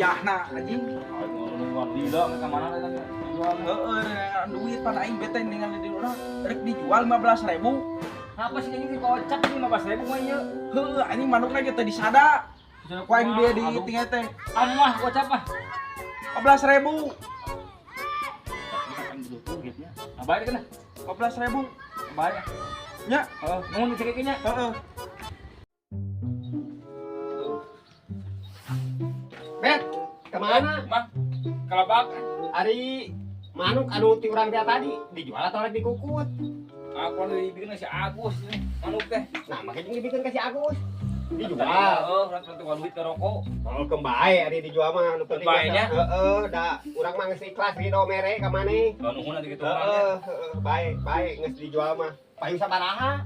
Wayahna anjing. Lila ka mana eta jual. Heeh, duit pan aing bete ningali di urang rek dijual 15.000. Apa sih ini kocak 15.000 mah ieu. Heuh, anjing manukna ge teu disada. Ku aing dia di tinggal teh. Anu mah gocap mah. 15.000. Abai kan? 15.000. Abai. Nya. Heeh, nuhun cek nya. Heeh. Bet, kemana? Mah. Kalabak. Ari manuk anu ti urang teh tadi dijual atau rek dikukut? Aku anu dibikin si Agus nih, manuk teh. Nah, makanya dibikin ke si Agus. Dijual. Heeh, urang teh duit ke rokok. Kalau kembae ari dijual mah nu penting. Bae nya. Heeh, da urang mah geus ikhlas ridho mere ka maneh. Oh, nuhun atuh kitu urang. Heeh, heeh, bae, bae geus dijual mah. Paling sabaraha?